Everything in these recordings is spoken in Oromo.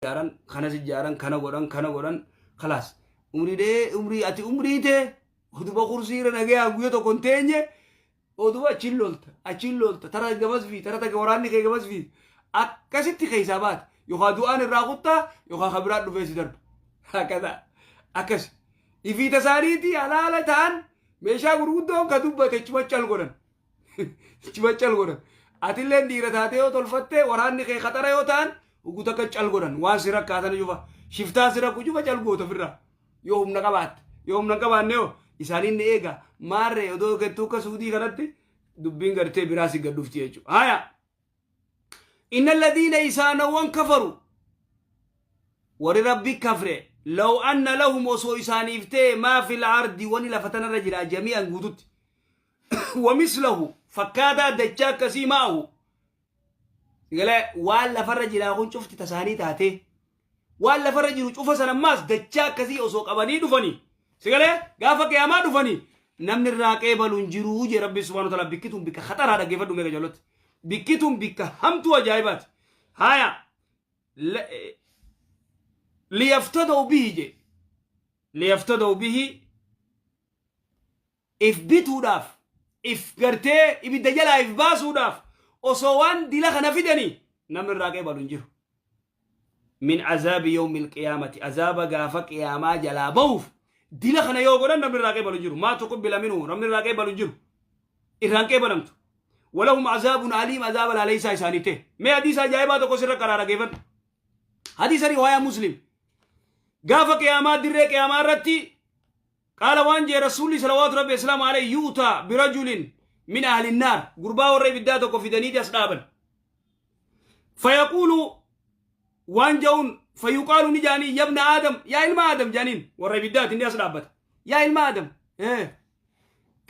Ijaaran, kanas ijaaran, kana godhan, kana godhan, kalaas umrii dhee umrii ati umrii tee utuba kursii irra nagayaan guyya tokko hin teenye, utuba achiin lolta, achiin lolta, tara gamas fi tara takka waraanni kee gamas fi akkasitti keessaa baate, yookaan du'aan irraa kuttaa yookaan kan biraa dhufee si darba. Akkasa akkas ifii tasaaniitii halaala ta'an meeshaa gurguddoon ka dubbate chuma cal godhan, chuma cal godhan. Atilleen dhiira taatee yoo tolfatte, waraanni kee qaxara yoo ta'an, ugu takka cal godhan. Waan si rakkaatan cufa, shiftaa si rakku cufa cal goota ofirraa yoo humna qabaatte. Yoo humna hin qabaanne, yoo isaaniin ni eega maarree odoo kettuu akka suudii kanatti dubbiin gartee biraa si gad dhufti jechuudha. Haya. Inna alladhiina isaanawwan kafaru, warri Rabbi kafre, law anna lahum osoo isaaniif ta'e, maa fil ardi wani lafa tanarra jira, jami'an guututti, wa mislahu fakkaataa dachaa akkasii, ma'ahu galee waan lafarra jiraa kun cufti tasaanii taatee, waan lafarra jiru cufa san ammaas dachaa akkasii osoo qabanii dhufanii, sigalee gaafa qiyaamaa dhufanii, namni irraa qeebalu hin jiruu jee Rabbi subhaanahu wa ta'ala. Bikkituun bikka khaxaraa, dhaggeeffadhu meeqa jallotti, bikkituun bikka hamtuu ajaa'ibaati. Haya, liyaftadau bihi jee, liyaftadau bihi, if bituudhaaf, if gartee ibidda jalaa if baasuudhaaf osoo waan dila kana fidanii, namni irraa qeebalu hin jiru. Min azaabi yawmi alqiyaamati, azaaba gaafa qiyaamaa jalaa bahuuf dila kana yoo godhan, namni irraa qeebalu hin jiru. Maa tuqbila minhu, namni irraa qeebalu hin jiru, irraan qeebalamtu. Walahum azaabun aliim, azaaba laaleysaa isaanii ta'e. Mee hadiisa ajaa'ibaa tokko sirra qaraa, dhageeffadhu. Hadiisa riwaayaa Muslim. Gaafa qiyaamaa dirree qiyaamaa irratti qaala waan jee Rasuulli salawaatu Rabbi islaamu alayhi: yu'taa birajulin min ahli naar, gurbaa warra ibiddaa tokko fidaniiti as dhaaban. Fayaquulu waan ja'uun, fayuqaalu ni jaanii, yabna Aadam, yaa ilma Aadam jaaniin. Warra ibiddaati inni as dhaabbata. Yaa ilma Aadam,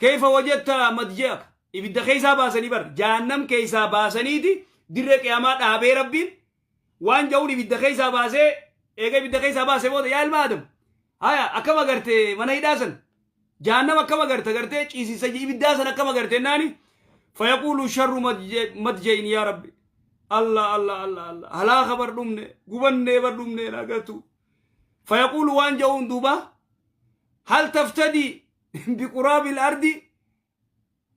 kayfa wajadta madji'aka? Ibidda keessaa baasanii bar, jahannam keessaa baasaniiti dirree qiyaamaa dhaabee Rabbiin waan ja'uun ibidda keessaa baasee, eega ibidda keessaa baasee booda, yaa ilma Aadam, haya, akkam agarte mana hidhaa san, jahannam akkam agarte, gartee ciisiisa ibiddaa san akkam agarte naani? Fayaquulu sharru madja'in yaa Rabbi, Allah, Allah, Allah, Allah, halaaka bar, dhumne, gubannee bar, dhumne agartu. Fayaquulu waan ja'uun duuba: hal taftadi biquraabil ardi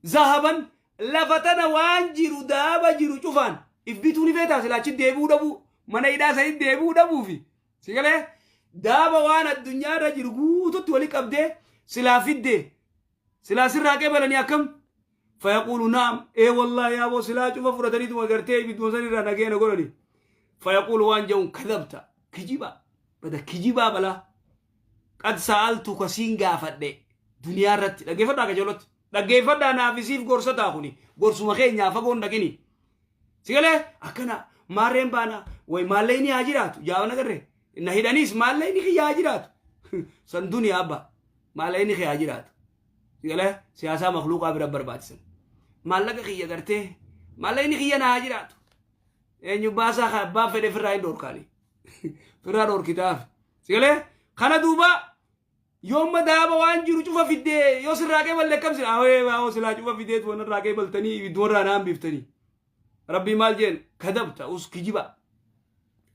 zahaban? Lafa tana waan jiru, daaba jiru cufaan if bituu ni feetaa? Silaa achi deebi'uu dhabuu, mana hidhaa sanitti deebi'uu dhabuufi, si galee, daaba waan addunyaa irra jiru guututti wali qabdee silaa fiddee, silaa sirraa qeebalanii akkam? Fayaquulu naam, ee wallaahi yaaboo, silaa cufa fudhataniituma gartee ibidduma san irraa nageena godhani. Fayaquulu waan jedhuun: kadhabta, kijiba bada, kijibaa balaa. Qad sa'altuka, siin gaafadhe duniyaa irratti. Dhaggeeffadhaa qajeelotti, dhaggeeffadhaa, naaf isiif gorsa ta'a kuni, gorsuma keenyaa fagoon dhaqini. Si galee, akkana maarreen baana way maallayni haa jiraatu jaawwan agarre na hidhaniis maallayni kiyya haa jiraatu san duniyaa abba, maallayni kiyya haa jiraatu. Si galee, siyaasaa makluuqaa bira barbaachisan maallaqa kiyya gartee maallayni kiyya na haa jiraatu. Eenyu baasaa kan abbaan fedhe firraa hin dhorkaani, firraa dhorkitaaf. Si galee, kana duuba yoomma daaba waan jiru cufa fiddee yoo sirraa qeeballe akkam? Sila awee waa'oo silaa cufa fideetu waan irraa qeebaltanii ibidduma irraa naan biiftanii. Rabbii maal jeen? Kadabta, us kijiba.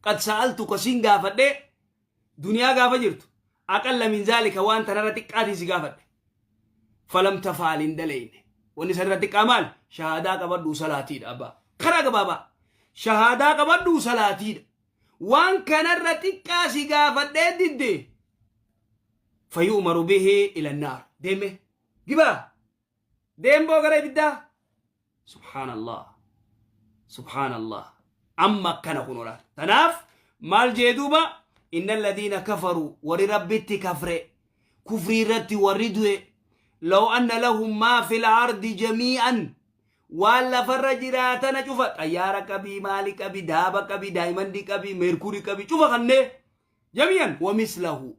Qad sa'altu ka, siin gaafadhee duniyaa gaafa jirtu, aqalla min zaalika, waan tanarra xiqqaatiin si gaafadhe. Falam tafaal, hin daleyne. Wanni sanirra xiqqaa maal? Shahaadaa qabadhuu salaatiidha abbaa. Karaa gabaabaa. Shahaadaa qabadhuu salaatiidha. Waan kanarra xiqqaa si gaafadhee didde. Fayu'maru bihi ila naar. Deeme. Gibaa. Deemboo gara ibiddaa. Subhaanallah. Subhaanallah. Amma akkana kun olaal. Tanaaf maal jee duuba? Inna alladhiina kafaruu, warri Rabbitti kafre, kufrii irratti warri du'e, law anna lahum maa fil ardi jamii'an, waan lafarra jiraatana cufa, xayyaara qabii, maali qabi, daaba qabi, daayimandii qabi, meerkurii qabi, cufa kannee jamii'an wa mislahu,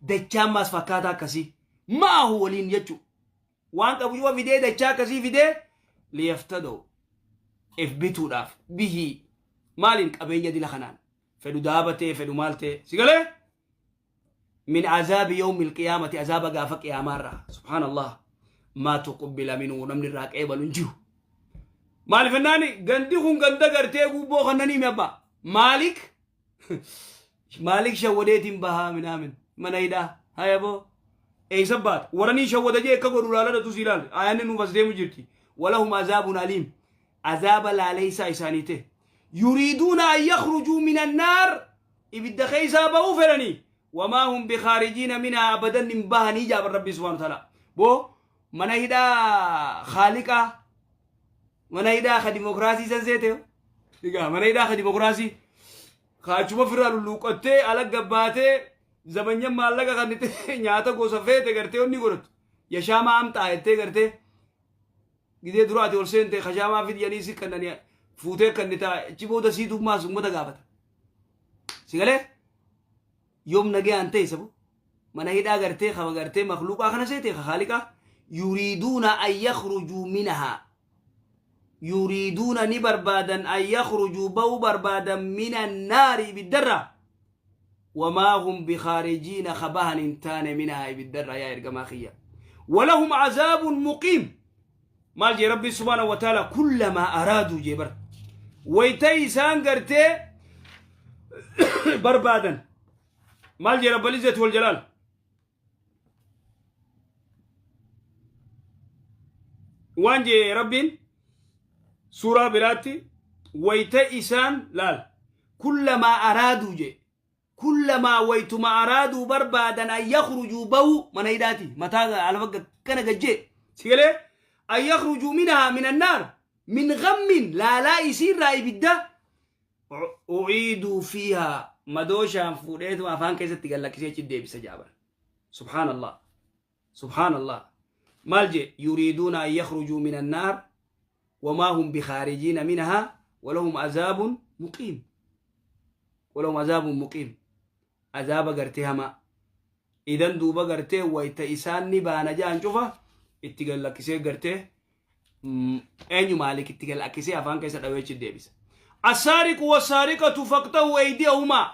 dachaa ammaas fakkaataa akkasii, ma'ahu waliin jechu, waan qabu cufa fidee, dachaa akkasii fidee, liyaftadoo, if bituudhaaf, bihii maaliin, qabeenya dila kanaan, fedhu daaba ta'e, fedhu maal ta'e, si galee, min azaabi yawmi alqiyaamati, azaaba gaafa qiyaamaarraa, subhaanallah, maa tuqbila minhu, namni irraa qeebalu hin jiru. Maaliif jennaani, gandi kun ganda gartee gubboo kannanii mi abbaa maalik. Maalik shawwadeetiin bahaa minaamin mana hidhaa haya boo eeysa baata waranii shawwada jee akka godhu laaladhatu si ilaal aayanni nuuf as deemu jirti. Walahum azaabun aliim, azaaba laaleysaa isaanii ta'e. Yuriiduuna an yakhrujuu min annaar, ibidda keessaa ba'uu fedhanii, wamaa hum bikaarijiina minhaa abadan, hin bahanii jaaban Rabbii subhaanahu wa ta'ala. Boo mana hidhaa khaaliqaa, mana hidhaa ka dimokiraasii san seete. Egaa mana hidhaa ka dimokiraasii ka achuma ofirraa lulluuqqattee ala gabbaatee zamanyan maallaqa kan itti nyaata gosa feete gartee onni godhatu yashaamaa amxaa jettee gartee gidee dura ati ol seente kashaamaa fidiyanii si kannanii fuutee kannitaa achi booda sii dummaas ummata gaafata. Si galee yoom nagayaan ta'e sabu mana hidhaa gartee kaba gartee makluuqaa kana seete ka khaaliqaa. Yuriiduuna an yakhrujuu minhaa, yuriiduuna ni barbaadan, an yakhrujuu ba'uu barbaadan, mina naari ibiddarraa, wamaa hum bikaarijiina ka bahan hin taane, minhaa ibiddarraa. Yaa ergamaa kiyya, walahum azaabun muqiim. Maal jee Rabbiin subhaanahu wa ta'ala? Kullamaa araaduu jee bar wayta isaan gartee barbaadan. Maal jee Rabbal izzati wal jalaal? Waan jee Rabbiin suuraa biraatti wayta isaan laal kullamaa araaduu jee, kullamaa waytuma araaduu barbaadan, an yakhrujuu ba'uu mana hidhaati mataa alafa kana gajjee si galee, an yakhrujuu minhaa min annaar min ghammin laalaa isiirraa ibidda, u'iiduu fiihaa madooshaan fuudheetuma afaan keessatti gallakkisee achi deebisa jaaban. Subhaanallah, subhaanallah. Maal jee? Yuriiduuna an yakhrujuu min annaar wamaa hum bikaarijiina minhaa walahum azaabun muqiim, walahum azaabun muqiim, azaaba gartee hamaa. Idan duuba gartee wayta isaan ni baana jaan cufa itti gallakkisee gartee eenyu maalik itti gallakkisee afaan keessa dhawee achi deebisa. Assaariqu wassaariqatu faqxa'u eydiyahumaa.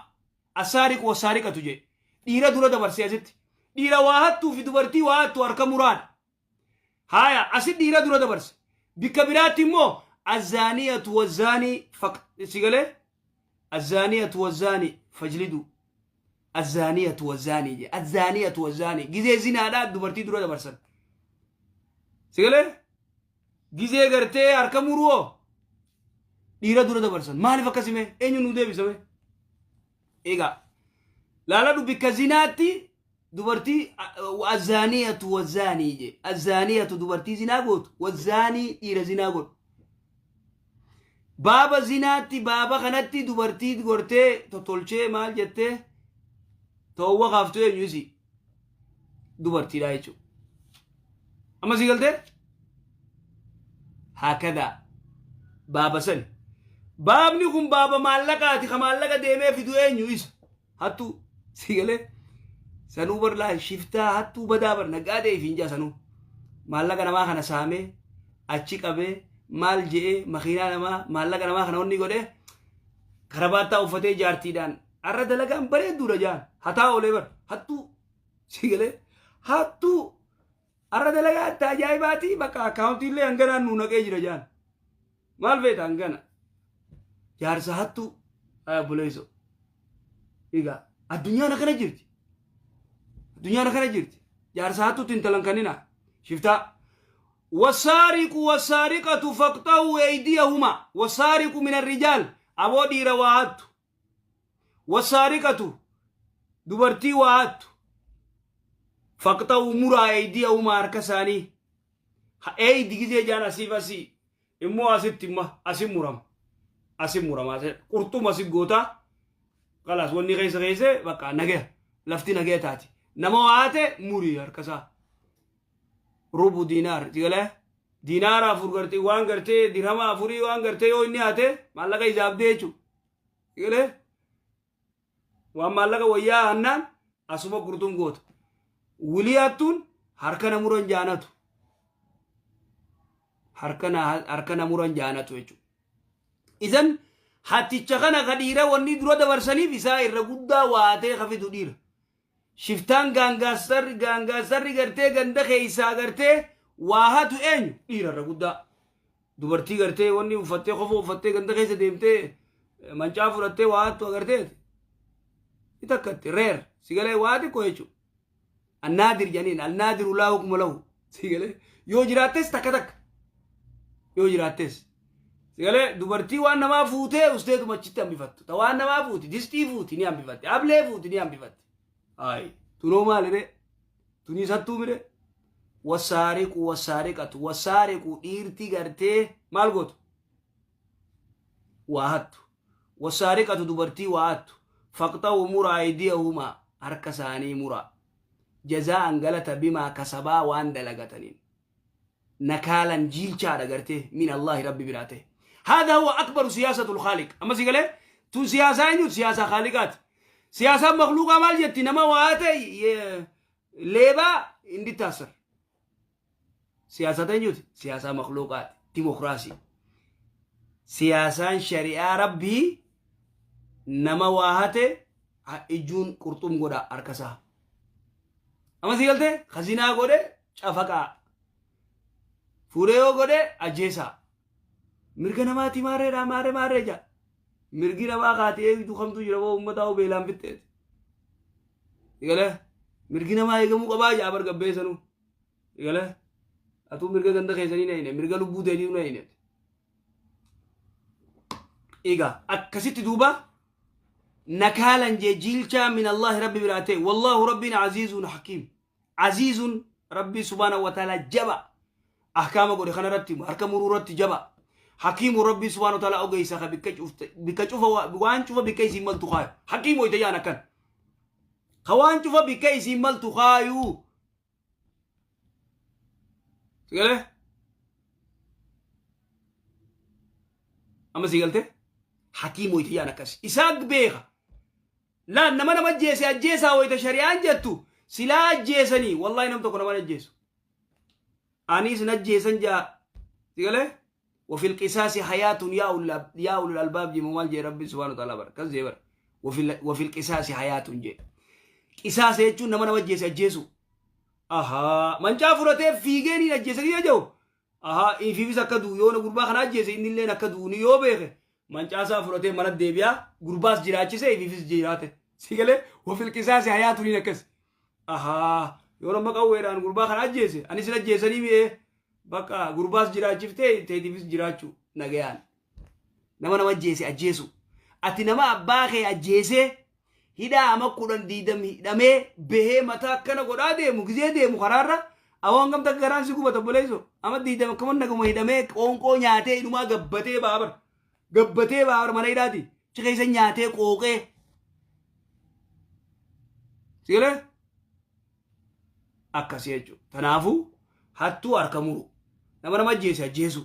Assaariqu wassaariqatu jee dhiira dura dabarsee asitti dhiira waa hattuu fi dubartii waa hattu harka muraadha. Haaya, asi dhiira dura dabarse. Bikka biraatti immoo azzaaniyatu wazzaanii si galee azzaaniyatu wazzaanii fajlidu azzaaniyatu wazzaanii je azzaaniyatu wazzaanii gizee zinaadhaa dubartii dura dabarsan. Si galee gizee gartee harka muru'oo dhiira dura dabarsan. Maaliif akkasime? Eenyu nu deebisame? Egaa laaladhu, bikka zinaatti dubartii azzaaniyatu wazzaanii je azzaaniyatu dubartii zinaa gootu, wazzaanii dhiira zinaa godhu. Baaba zinaatti baaba kanatti dubartii gortee tottolchee maal jettee toowwa kaaftu eenyu? Isi dubartiidha jechuudha. Amma sii galtee? Haakadaa baaba sani. Baabni kun baaba maallaqaati, ka maallaqa deemee fidu eenyu? Isa. Hattuu sii galee sanuu bar laa shiftaa hattuu badaa bar naggaa ta'e fiinjaa sanuu maallaqa namaa kana saamee achi qabee maal je'ee makiinaa namaa maallaqa namaa kana wanni godhee karabaattaa uffatee jaartiidhaan har'a dalagaan bareedduudha jaan hataa oolee bar hattuu sii galee hattuu har'a dalagaa itti ajaa'ibaatii bakka akkaawuntii illee hanganaan nuu naqee jira jaan maal feeta hangana jaarsa hattuu obboleesso. Egaa addunyaan akkana jirti, addunyaan akkana jirti. Jaarsa hattuutti intalan kanina shiftaa. Wasaariqu wasaariqatu faqxa'uu eydiyahuma. Wasaariqu min arrijaal, aboo dhiira waa hattu, wasaariqatu dubartii waa hattu, faqxa'uu muraa, eydiyahuma harka isaanii. Eydi gizee jaan asiif asii immoo asitti imma asin murama, asin murama, qurxuma asi gootaa kalaas wanni keessa keesse bakka nagaya lafti nagaya taati. Nama waa hate murii harka isaa rubu diinaar sigalee diinaara afur gartee waan gartee dirhama afurii waan gartee yoo inni hate maallaqa isaaf jechuudha. Sigalee waan maallaqa wayyaa hannaan asuma qurxum goota. Wilii hattuun harka namuran jaanatu, harka namuran jaanatu jechuudha. Isan hatticha kana ka dhiira wanni dura dabarsaniif isaa irra guddaa waatee ka fidu dhiira. Shiftaan gaangaastarri gaangaastarri gartee ganda keessaa gartee waa hatu eenyu? Dhiira irra guddaa. Dubartii gartee wanni uffattee kofa uffattee ganda keessa deemtee mancaa fudhattee waa hattu agartee. Takkatti rare, si galee, waa xiqqoo jechuudha. النادر janiin, النادر لا حكم له, si galee. Yoo jiraattes takka takka yoo jiraattes, si galee, dubartii waan namaa fuutee usteetuma achitti hambifattu, ta waan namaa fuuti, distii fuuti ni hambifatti, ablee fuuti ni hambifatti. Ayi, tunoo maalire? Tunii sattuu mire. والسارق والسارقة. والسارق dhiirti gartee maal gootu? Waa hattu. والسارقة dubartii waa hattu. فاقطعوا mura, أيديهما harka isaanii mura, جزاء galata, بما كسبا waan dalagataniin, نكالا jiilchaadha gartee, من الله rabbi biraa ta'e. هذا هو أكبر سياسة الخالق. Amma si galee, tun siyaasaa eenyuti? Siyaasaa khaaliqaati. Siyaasaan makluuqaa maal jetti? Nama waa ta'e leebaa እንዲታሰር. Siyaasata eenyuti? Siyaasaa makluuqaati, dimokiraasii. Siyaasaan shari'aa rabbii nama waa hate ijjuun qurxum godha harkasaa. Amma si galte, kazinaa godhe cafaqaa, fuudhee yoo godhe ajjeesaa. Mirga namaati maarreedha, maarree maarree jaa. Mirgi namaa kaatee eegduu kamtu jira? Boo uummataa beelaan fixxeeti. Galee, mirgi namaa eegamuu qabaa jaa bar gabbeessanuu. Galee, atuu mirga ganda keessanii na hine, mirga lubbuu teetii na hine. Egaa akkasitti duuba نكالا jee jiilchaa, من الله rabbi biraa ta'e. والله rabbiin عزيز حكيم. عزيز rabbii سبحانه وتعالى jaba, ahkaama godhe kanarratti harka muruu irratti jaba. حكيم rabbii سبحانه وتعالى ogeessa ka bikka cufa waan cufa bikka isiin maltu kaayu. حكيم wayta yaan akkan ka waan cufa bikka isiin maltu kaayu. Sigalee, amma si galte, حكيم wayta yaan akkas isaa beeka. Laan nama nama ajjeese ajjeesaa wayta shari'aan jettu silaa ajjeesanii, wallahi nam tokko nama ajjeesu anis najjeesan jaa. Sigalee, وفي القصاص حياة يا أولي الألباب جي مال جي ربي سبحانه وتعالى بر كز بر وفي القصاص حياة جي. قصاص jechuun nama nama ajjeese ajjeesu. Ahaa, mancaa fudhatee fiigee ni ajjeese ni jedhu. Ahaa, ifiifis akka du'u yoo gurbaa kana ajjeese inni illeen akka du'u ni yoo beeke, mancaasaa fudhatee mana deebi'aa, gurbaas jiraachise, ifiifis jiraate. Si galee, وفي القصاص حياة ni akkas. Ahaa, yoo nama qawweedhaan gurbaa kana ajjeese anis hin ajjeesanii mi'ee, bakka gurbaas jiraachiftee teetiifis jiraachuu nagayaan. Nama nama ajjeese ajjeesu. Ati nama abbaa kee ajjeesee hidhaa ama 10 20 hidhamee bahee mataa akkana godhaa deemu, gizee deemu karaarra awwaan gamta garaan si gubata, obboleesso. Ama 20 akkama naguma hidhamee qoonqoo nyaatee inumaa gabbatee baabar gabbatee baabar mana hidhaati achi keessa nyaatee qooqee. Sigalee, akkasii jechuudha. Kanaafuu hattuu harka muru, nama nama ajjeese ajjeesu.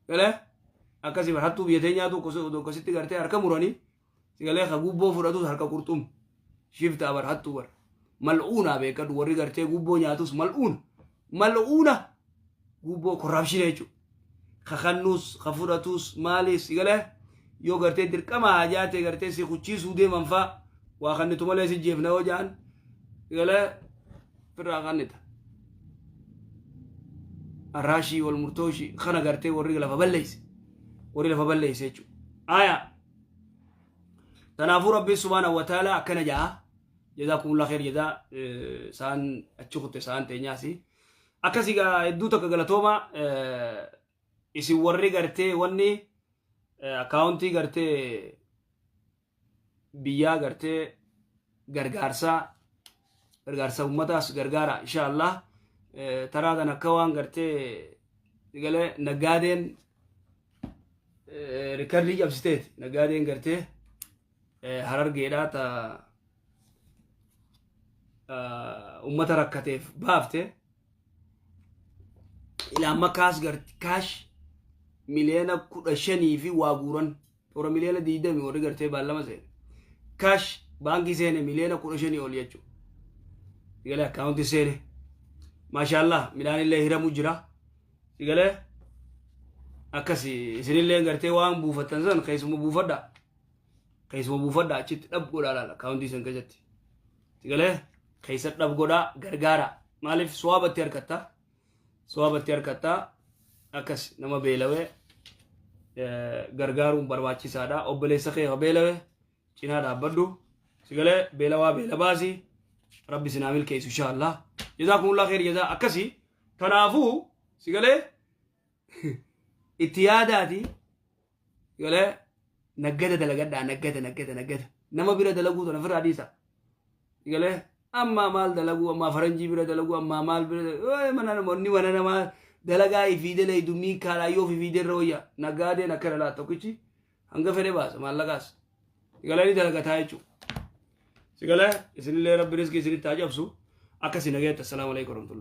Galee, akkasii bara hattuu biyya teenyaatu akkasitti gartee harka muranii. Sigalee, ka gubboo fudhatus harka qurxum shiftaa bar, hattuu bar mal'uunaa beekadhu. Warri gartee gubboo nyaatus mal'uuna, mal'uuna, gubboo corruption jechuudha. Ka kannuus ka fudhatus maalis, sigalee, yoo gartee dirqama hajaa ta'e gartee si kuchiisuu deeman faa, waa kannitu malee si jeefna yoo ja'an, sigalee, firraa kannita. Arraashii wal murtooshii kana gartee warri lafa balleeyse, warri lafa balleeyse jechuudha. Aya. Kanaafuu rabbi سبحانه وتعالى akkana ja'a. جزاكم الله خير جزاء saan achi kutte saan teenyaasi. Akkasii gaa, hedduu takka galatooma isin warri gartee wanni akkaawuntii gartee biyyaa gartee gargaarsaa, gargaarsa ummataas gargaara insha Allah. Taraa tan akka waan gartee galee naggaadeen rikardii cabsiteeti, naggaadeen gartee Harargeedhaa ta ummata rakkateef baafte ila amma kaas garti cash 15 miliyoona fi waa guuran toora 20 miliyoona warri gartee baallama seene cash baankii seene 15 miliyoona ol jechuudha. Sigalee, akkaawuntii seene, maashaallah, midhaan illee hiramu jira. Sigalee, akkas isinillee gartee waan buufattan san keessuma buufadha. Keessuma buufadha, achitti dhab godhaa laala akkaawuntii san keessatti. Sigalee, keessa dhab godhaa gargaara. Maaliif? Suwaabatti harkatta. Suwaabatti harkatta, akkas nama beelawee gargaaruun barbaachisaadha. Obboleessa kee beelawee Cinaa dhaabbadhu. Sigalee beelawaa beela baasi. Rabbi sinaa milkeessu insha Allah. Jazaakumullah kheer jazaa akkasii. Kanaafuu sigalee itti yaadaati. Sigalee naggada dalagadhaa, naggada, naggada, naggada. Nama bira dalaguu tana ofirraa dhiisa. Sigalee amma maal dalaguu, amma faranjii bira dalaguu, amma maal bira dalaguu, mana namoonni mana namaa dalagaa ifii dalaydu miikaadhaa yoo ifii derra wayya. Naggaadeen akkana laa, tokkichi hanga fedhe baasa maallaqaas. Sigalee ni dalagataa jechuudha. Sigalee isinillee Rabbi riskii isinitti haa cabsu. Akkasii nagayetti. Assalaamu alaikum warahmatullahi.